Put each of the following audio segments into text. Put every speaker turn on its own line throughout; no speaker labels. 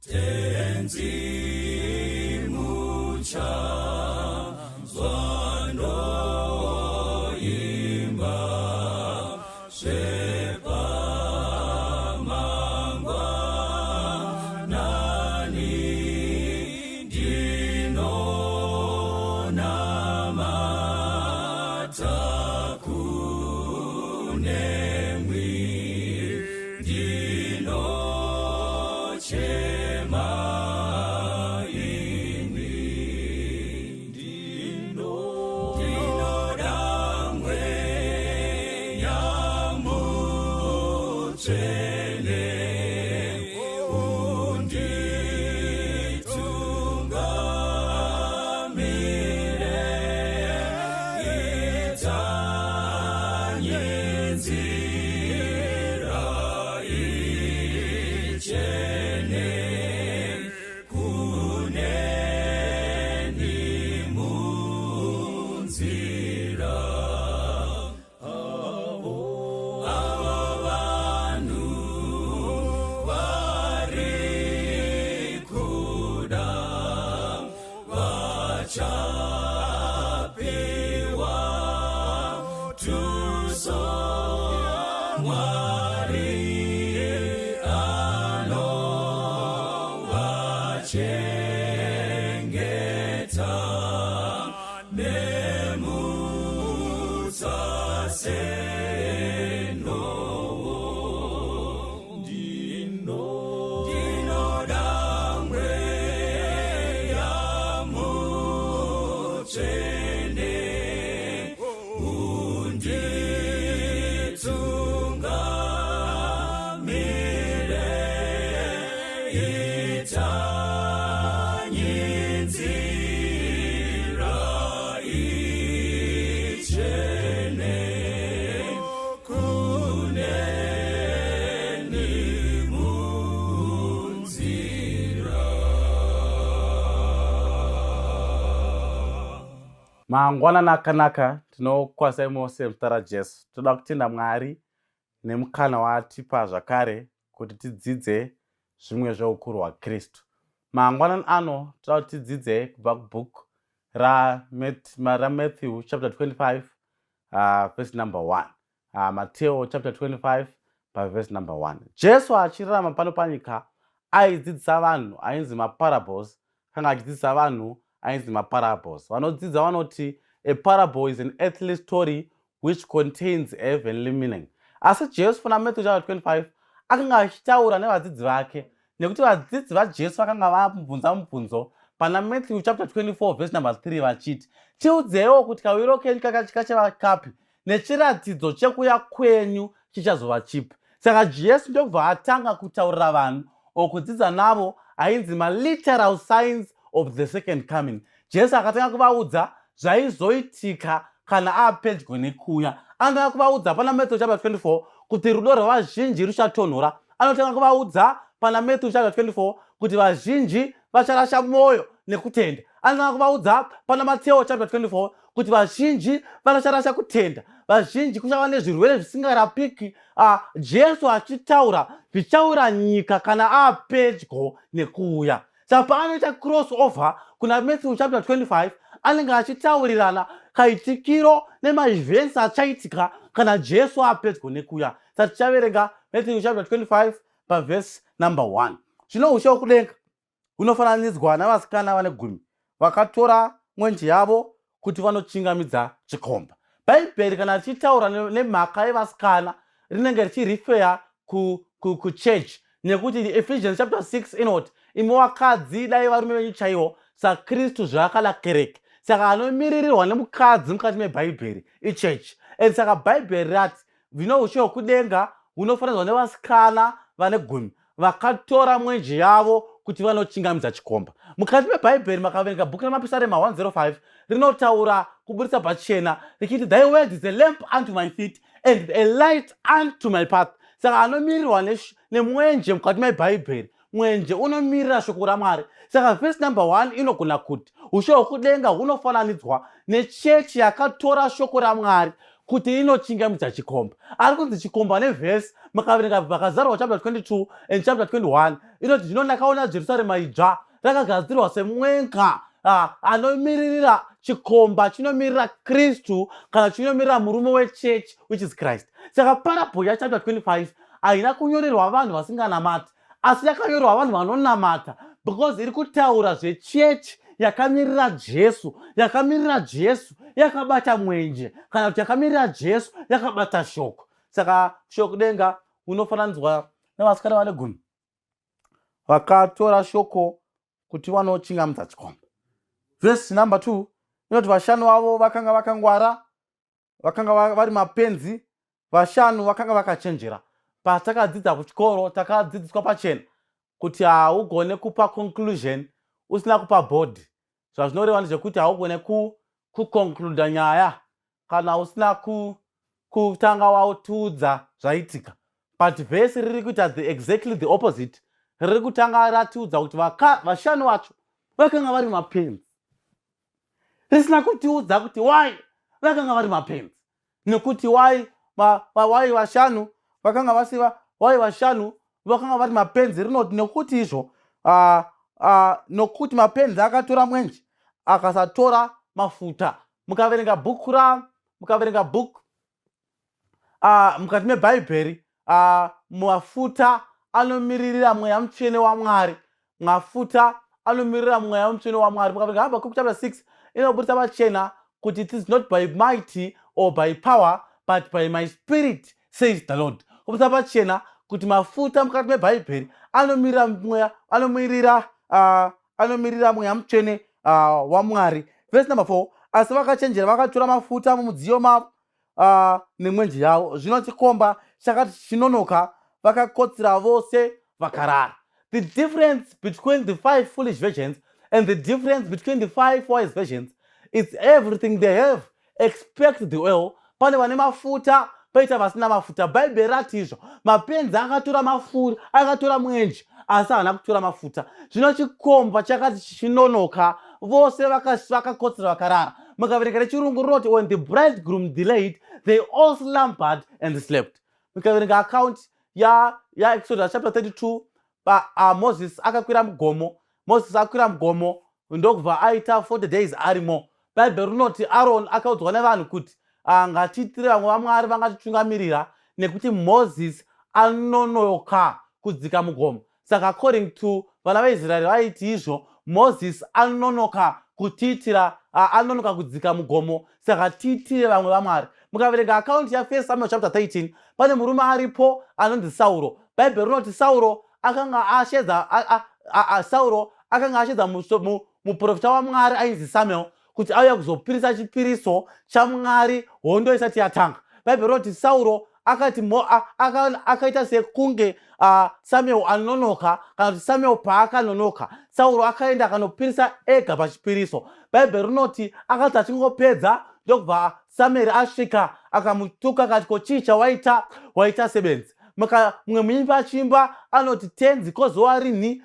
Tenzi muchanzwa ndoimba zvepamangwanani ndinonamata kunemwi ndinochema imwi ndinoda mweya mutsvene unditungamire itanye nzira ichene kuneni munzira avo vanhu vari kuda vachapiwa tuso Mwari anovachengeta nemutsa senowo ndinoda mweya mutsvene unditungamire itanye nzira ichene kuneni munzira.
Mangwanani akanaka tinokwazisai mose muzita raJesu. Toda kutenda Mwari nemukana waatipa zvakare kuti tidzidze zvimwe zveukuru hwaKristu. Mangwanani ano toda kuti tidzidze kubva kubook raMatthew chapter 25 verse number 1. Mateo chapter 25 paverse number 1. Jesu achirarama pano panyika aidzidzisa vanhu ainzi maparables akanga achidzidzisa vanhu ainzi maparables. Vanodzidza vanoti a parable is an earthly story which contains a heavenly meaning. Asi Jesu pana Matthew chapter 25 akanga achitaura nevadzidzi vake nekuti vadzidzi vaJesu vakanga vamubvunza mubvunzo pana Matthew chapter 24 verse number 3 vachiti tiudzeiwo kuti kawiro kenyu kachava kapi nechiratidzo chekuya kwenyu chichazova chipi. Saka Jesu ndokubva atanga kutaurira vanhu or kudzidza navo ainzi maliteral signs of the second coming. Jesu akatanga kuvaudza zvaizoitika kana apedyo nekuya. Anotanga kuvaudza pana Matthew chapter 24 kuti rudo rwevazhinji ruchatonhora. Anotanga kuvaudza pana Matthew chapter 24 kuti vazhinji vacharasha mwoyo nekutenda. Anotanga kuvaudza pana Mateo chapter 24 kuti vazhinji vanocharasha kutenda, vazhinji kuchava nezvirwere zvisingarapiki. Jesu achitaura zvichaura nyika kana apedyo nekuuya. Saka paanoita cross over kuna Matthew chapter 25 anenge achitaurirana kaitikiro nemaevents achaitika kana Jesu apedyo nekuuya. Saka tichaverenga Matthew chapter 25 paverse number 1. Zvino ushe hwokudenga hunofananidzwa navasikana vane gumi vakatora mwenje yavo kuti vanochingamidza chikomba. Bhaibheri kana richitaura nemhaka yevasikana rinenge richirifeya kuchechi nekuti Ephesians chapter 6 inoti imi vakadzi dai varume venyu chaivo saKristu zvaakada kereke. Saka anomiririrwa nemukadzi mukati mebhaibheri ichechi. And saka bhaibheri rati Zvino ushe hwokudenga hunofananidzwa nevasikana vane gumi vakatora mwenje yavo kuti vanochingamidza chikomba. Mukati meBhaibheri makaverenga bhuku raMapisarema 105 rinotaura kuburitsa pachena richiti thy word is a lamp unto my feet and a light unto my path. Saka anomirirwa nemwenje mukati meBhaibheri mwenje unomirira shoko raMwari. Saka vhesi number 1 inogona kuti ushe hwokudenga hunofananidzwa nechechi yakatora shoko raMwari Kuti inochingamidza chikomba. Ari kunzi chikomba nevhesi, mukaverenga Vakazarurwa chapter 22 and chapter 21, inoti zvino ndakaona Jerusarema idzva rakagadzirwa semwenga anomiririra chikomba chinomiririra Kristu kana chinomirira murume wechechi, which is Christ. Saka parable yachapter 25 haina kunyorerwa vanhu vasinganamati, asi yakanyorerwa vanhu vanonamata, because iri kutaura zvechechi yakamirira Jesu, yakamirira Jesu yakabata mwenje, kana kuti yakamirira Jesu yakabata shoko. Saka shoko denga unofananidzwa nevasikana vane 10 vakatora shoko kuti vanochingamidza chikomba. Vhesi number 2 inoti vashanu vavo vakanga vakangwara, vakanga vari mapenzi, vashanu vakanga vakachenjera. Patakadzidza kuchikoro, takadzidziswa pachena kuti haugone kupa conclusion usina kupa body. Zvazvinoreva ndezvekuti haugone kuconcluda nyaya kana usina kutanga watiudza zvaitika. But vhesi riri kuita exactly the opposite. Riri kutanga ratiudza kuti vashanu vacho vakanga vari mapenzi, risina kutiudza kuti why vakanga vari mapenzi, nekuti why vashanu vakanga vasiva, why vashanu vakanga vari mapenzi. Rinoti nekuti izvo nokuti mapenzi akatora mwenje akasatora mafuta. Mukaverenga bhuku ra mukaverenga bhuku mukati mebhaibheri, mafuta anomiririra Mweya Mutsvene waMwari. Mafuta anomirira Mweya Mutsvene waMwari. Mukaverenga Habakkuk chapter 6, inobudisa pachena kuti it is not by might or by power, but by my spirit, says the Lord. Kubudisa pachena kuti mafuta mukati mebhaibheri anomirira mweya, anomirira Mweya Mutsvene waMwari. Verse number 4: asi vakachenjera vakatora mafuta mumudziyo mavo nemwenje yavo. Zvino chikomba chakati chichinonoka, vakakotsira vose, vakarara. The difference between the five foolish virgins and the difference between the five wise virgins is everything they have except the oil. Pane vane mafuta, poita vasina mafuta. Bhaibheri rati izvo mapenzi akatora mafuta, akatora mwenje, asi haana kutora mafuta. Zvino chikomba chakati chichinonoka, vose vakakotsera, vakarara. Mukaverenga rechirungu rinoti, "When the bridegroom delayed, they all slumbered and slept." Mukaverenga account yaExodus chapter 32, pa Moses akakwira mugomo. Moses akwira mugomo ndokubva aita 40 days arimo. Bhaibheri rinoti Aron akaudzwa nevanhu kuti ngatiitire vamwe vamwari vangatitungamirira, nekuti Moses anonoka kudzika mugomo. Saka according to vana vaIsraeri, vaiti izvo Moses anonoka kutiitira, anonoka kudzika mugomo, saka tiitire vamwe vamwari. Mukaverenga account yaFirst Samuel chapter 13, pane murume aripo anonzi Sauro. Bhaibheri rinoti Sauro akanga ashedza muprofita waMwari ainzi Samuel kuti auya kuzopirisa chipiriso chaMwari hondo isati yatanga. Bhaibheri rinoti Sauro akati akaita sekunge Samuel anonoka, kana kuti Samuel paakanonoka, Sauro akaenda akanopirisa ega pachipiriso. Bhaibheri rinoti akati achingopedza, ndokubva Samueri asvika, akamutuka, akati, "Ko chii chawaita? Waita sebenzi." Mumwe muimbi achiimba anoti, "Tenzi, kozowa rinhi?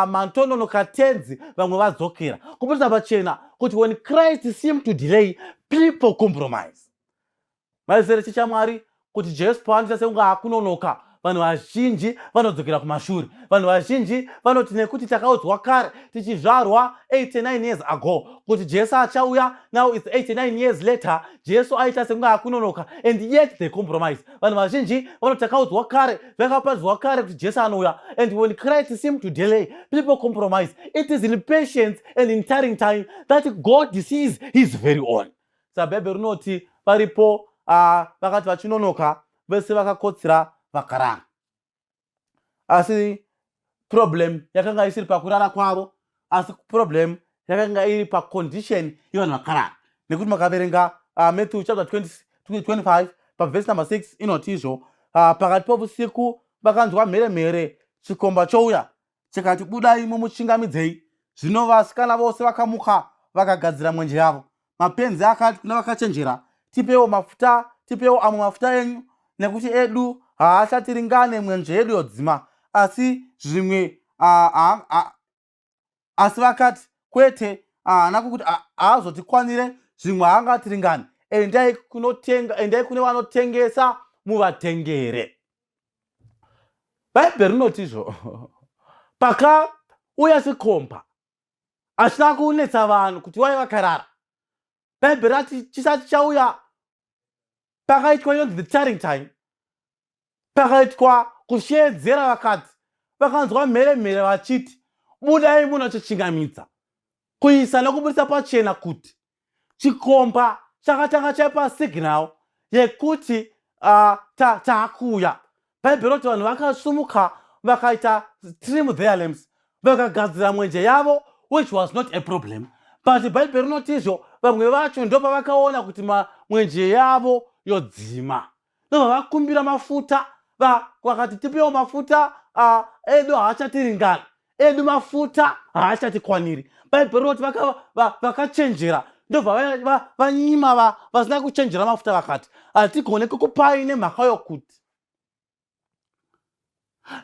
Matononoka Tenzi, vamwe vadzokera." Kubudisa pachena kuti when Christ seem to delay, people compromise. Maizere chichamwari kuti Jesu paanoita sekunge akunonoka, vanhu vazhinji vanodzokera kumashure. Vanhu vazhinji vanoti nekuti takaudzwa kare tichizvarwa 89 years ago kuti Jesu achauya, now it's 89 years later, Jesu aita sekunge akunonoka, and yet they compromise. Vanhu vazhinji vanoti takaudzwa kare, zvakaparidzwa kare kuti Jesu anouya, and when Christ seem to delay, people compromise. It is in patience and in tiring time that God sees his very own. Saka Bhaibheri rinoti varipo vakati vachinonoka, vese vakakotsira, vakarara. Asi problem yakanga isiri pakurara kwavo, asi problem yakanga iri pacondition yevanhu vakarara, nekuti makaverenga Matthew chapter 20, 25 pavhesi number 6, inoti izvo pakati pousiku vakanzwa mheremhere, "Chikomba chouya!" Chikati, "Budai mumuchingamidzei." Zvino vasikana vose vakamuka, vakagadzira mwenje yavo. Mapenzi akati kuna vakachenjera, "Tipewo mafuta, tipewo amwe mafuta enyu, nekuti edu haachatiringane, mwenje yedu yodzima." Asi zvimwe asi vakati, "Kwete, haana kukuti haazotikwanire, zvimwe haangatiringani." Endai kunotenga, endai kune vanotengesa muvatengere. Bhaibheri rinoti izvo pakauya chikomba achida kunetsa vanhu kuti wai vakarara. Bhaibheri rati chisati chauya pakaitwa inonzi the tiring time, pakaitwa kusheedzera vakadzi vakanzwa mheremhere vachiti budai munotochingamidza, kuisa nokubudisa pachena kuti chikomba chakatanga chaipa signal yekuti taakuuya. Bhaibheri roti vanhu vakasumuka vakaita trim their lamps, vakagadzira mwenje yavo, which was not a problem. But Bhaibheri rinoti izvo vamwe vacho ndopavakaona kuti mwenje yavo yodzima, ndobva vakumbira mafuta, vakati tipewo mafuta, edu haachatiringani, edu mafuta haachatikwaniri. Bhaibheri rinoti vakachenjera ndobva vanyima vasina kuchenjera mafuta, vakati hatigone kukupai nemhaka yokuti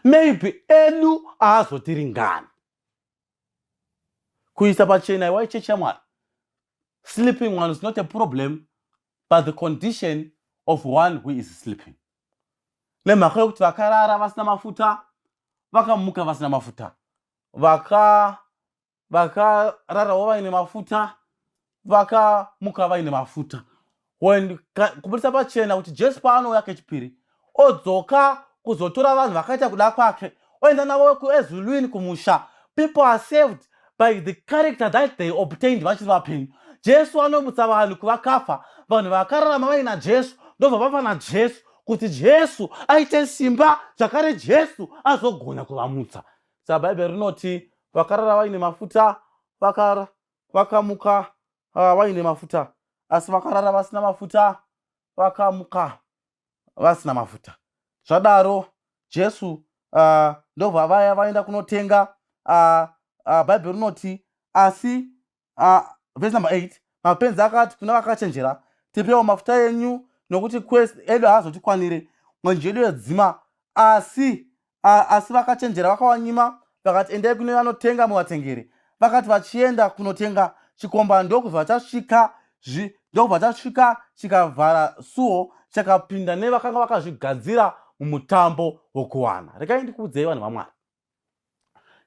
maybe edu haazotiringani. Kuisa pachena, iwai chechi yaMwari, sleeping one is not a problem, but the condition of one who is sleeping. Nemhaka yokuti vakarara vasina mafuta, vakamuka vasina mafuta, vakararawo vaine mafuta, vakamuka vaine mafuta. When kubudisa pachena kuti Jesu paanouya kechipiri, odzoka kuzotora vanhu vakaita kuda kwake, oenda navo kuezulwini, kumusha, people are saved by the character that they obtained vachiri vapenyu. Jesu anomutsa vanhu kuvakafa. Vanhu vakararama vaina Jesu ndobva vafa naJesu, kuti Jesu aite simba zvakare, Jesu azogona kuvamutsa. Saka Bhaibheri rinoti vakarara vaine mafuta vakamuka vaine mafuta, asi vakarara vasina mafuta vakamuka vasina mafuta. Zvadaro Jesu ndobva vaya vaenda kunotenga. Bhaibheri rinoti asi verse number 8, mapenzi akati kuna vakachenjera, "Tipewo mafuta enyu, nokuti edu haazotikwanire, mwenje yedu yedzima." Asi vakachenjera vakawanyima, vakati, "Endai kune vanotenga muvatengere." Vakati vachienda kunotenga, chikomba ndokubva chasvika chikavhara suo, chakapinda nevakanga vakazvigadzira mumutambo wokuwana. Regai ndikuudzei, vanhu vaMwari,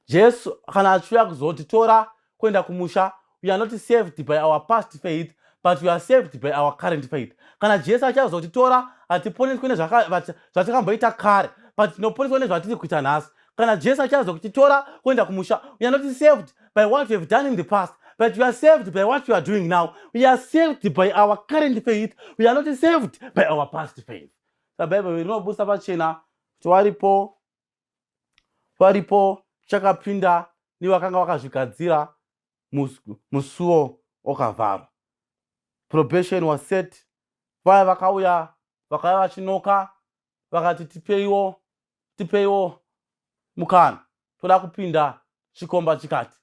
Jesu kana achiuya kuzotitora kuenda kumusha, we are not saved by our past faith, but we are saved by our current faith. Kana Jesu achazotitora, hatiponeswi nezvatakamboita kare, but tinoponeswa nezvatiri kuita nhasi. Kana Jesu achazokutitora kuenda kumusha, we are not saved by what we have done in the past, but we are saved by what we are doing now. We are saved by our current faith. We are not saved by our past faith. Sabhaibheri rinobudisa pachena kuti varipo varipo chakapinda nevakanga vakazvigadzira, musuo wakavharwa. Probation was set. Vaya vakauya, vakauya vachinoka, vakati, "Tipeiwo, tipeiwo mukana, toda kupinda." Chikomba chikati,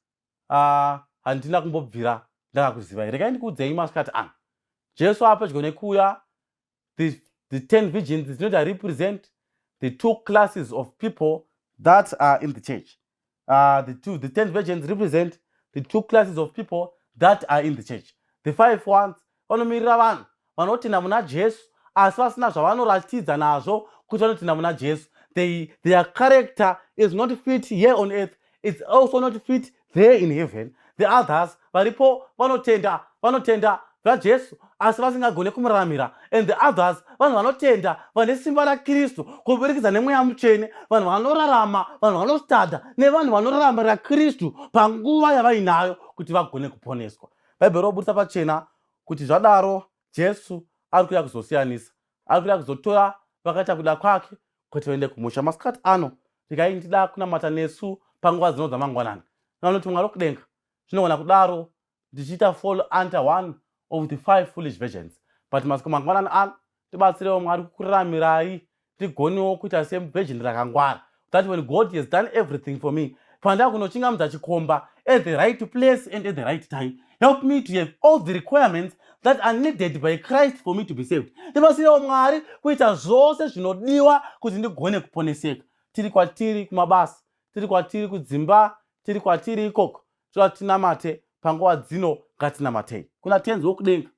"Handina kumbobvira ndakakuzivai." Regai ndikuudzei masikati ano, Jesu apedyo nekuuya. The 10 virgins dzinoti represent the two classes of people that are in the church. The 10 virgins represent the two classes of people that are in the church. The five ones vanomirira vanhu vanotenda muna Jesu asi vasina zvavanoratidza nazvo kuti vanotenda muna Jesu. Their character is not fit here on earth, it's also not fit there in heaven. The others varipo vanotenda zvaJesu asi vasingagone kumuraramira. And the others, vanhu vanotenda, vane simba raKristu kuburikidza nemweya mutsvene, vanhu vanorarama, vanhu vanostada nevanhu vanoraramira Kristu panguva yavainayo kuti vagone kuponeswa. Bhaibheri robudisa pachena kuti zvadaro Jesu ari kuuya kuzosiyanisa, ari kuuya kuzotora vakaita kuda kwake kuti vaende kumusha. Masikati ano ndikai ndida kunamata nesu panguva dzino dzamangwanani. Vanoti Mwari wekudenga, zvinogona kudaro ndichiita fall under one of the five foolish virgins, but masiku mangwanani ano tibatsirewo, Mwari, kukuraramirai, tigonewo kuita sevirgin rakangwara, that when God has done everything for me, pandava kunochingamidza chikomba at the right place and at the right time, help me to have all the requirements that are needed by Christ for me to be saved. Tibatsirewo, Mwari, kuita zvose zvinodiwa kuti ndigone kuponeseka. Tiri kwatiri kumabasa, tiri kwatiri kudzimba, tiri kwatiri ikoko, toda tinamate panguva dzino. Ngatinamatei kuna Tenzi wokudenga.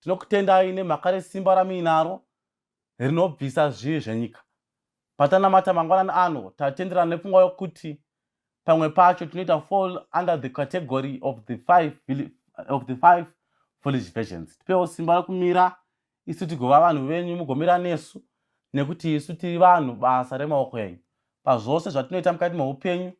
Tinokutendai nemhaka resimba ramuinaro rinobvisa zvivi zvenyika. Patanamata mangwanani ano, tatenderana nepfungwa yokuti pamwe pacho tinoita fall under the category of the five foolish virgins. Tipewo simba rekumira isu tigova vanhu venyu, mugomira nesu, nekuti isu tiri vanhu basa remaoko enyu. Pazvose zvatinoita mukati meupenyu,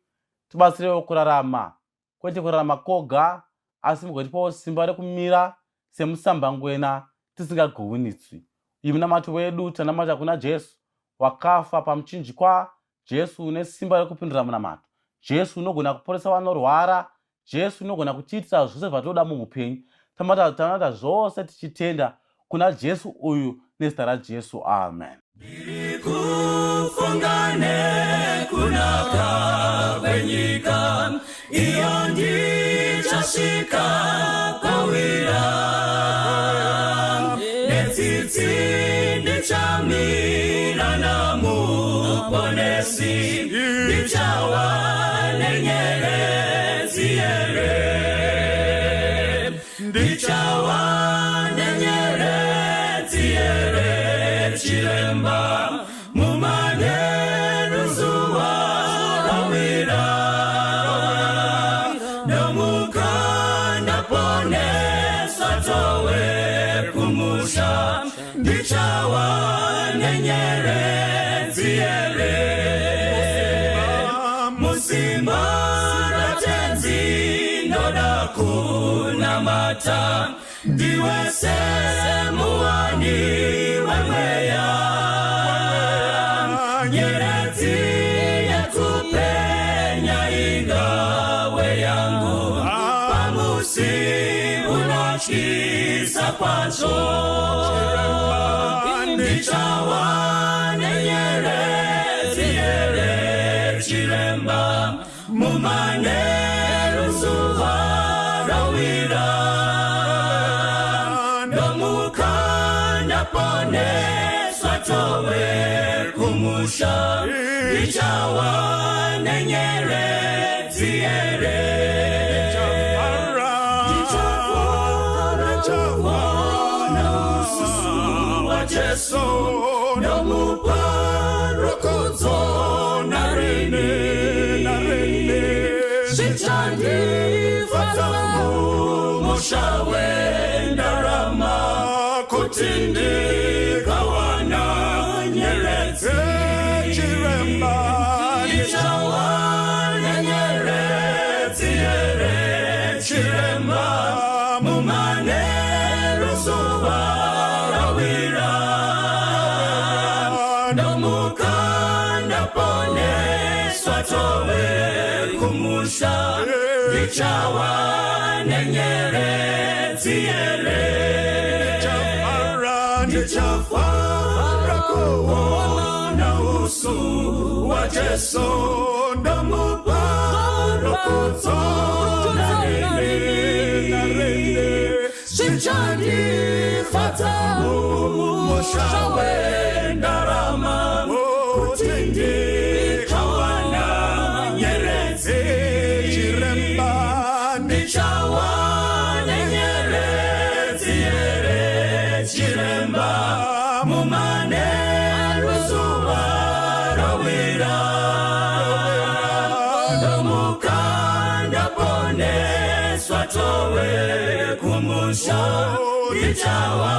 tibatsirewo kurarama, kwete kurarama koga, asi mugotipawo simba rekumira semusambangwena tisingaguhunitswi. Uyu munamato wedu tanamata kuna Jesu wakafa pamuchinjikwa. Jesu une simba rekupindura munamato. Jesu unogona kuporesa vanorwara. Jesu unogona kutiitira zvose zvatinoda muupenyu. Tanamata zvose tichitenda kuna Jesu uyu, nezita raJesu, amen.
Ndiri kufunga nekunaka kwenyika iyo ndichasvika kwawira. Netsitsi ndichamira naMuponesi, ndichawa nenyeredzi here, ndichawa nenyeredzi here, chiremba, mumanheru zuva rawira. Ndomuka ndaponeswa, towe kumusha, ndichawa nenyeredzi here. Musimba raTenzi ndoda kunamata, ndiwe semuwani wemweya. Nyeredzi yekupenya ingawe yangu pamusi unotyisa kwazvo. Ndichawa nenyeredzi here, chiremba, mumanheru zuva rawira. Ndomuka ndaponeswa, towe kumusha, ndichawa nenyeredzi here. Ndichafara kuona uso waJesu, ndomupa rukudzo narini. Zvichandifadza mumusha wendarama kuti ndikawana nyeredzi.
Chiremba.
Ndichawana nyeredzi here, chiremba, mumanheru zuva rawira. Ndomuka ndaponeswa, towe kumusha, ndichawa nenyeredzi here. Ndichafara kuona uso waJesu, ndomupa rukudzo narini. Zvichandifadza mumusha wendarama kuti ndikawana nyeredzi.
Chiremba.
Ndichawana nyeredzi here, chiremba, mumanheru zuva rawira. Ndomuka ndaponeswa, towe kumusha, ndichawa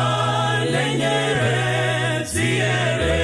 nenyeredzi here.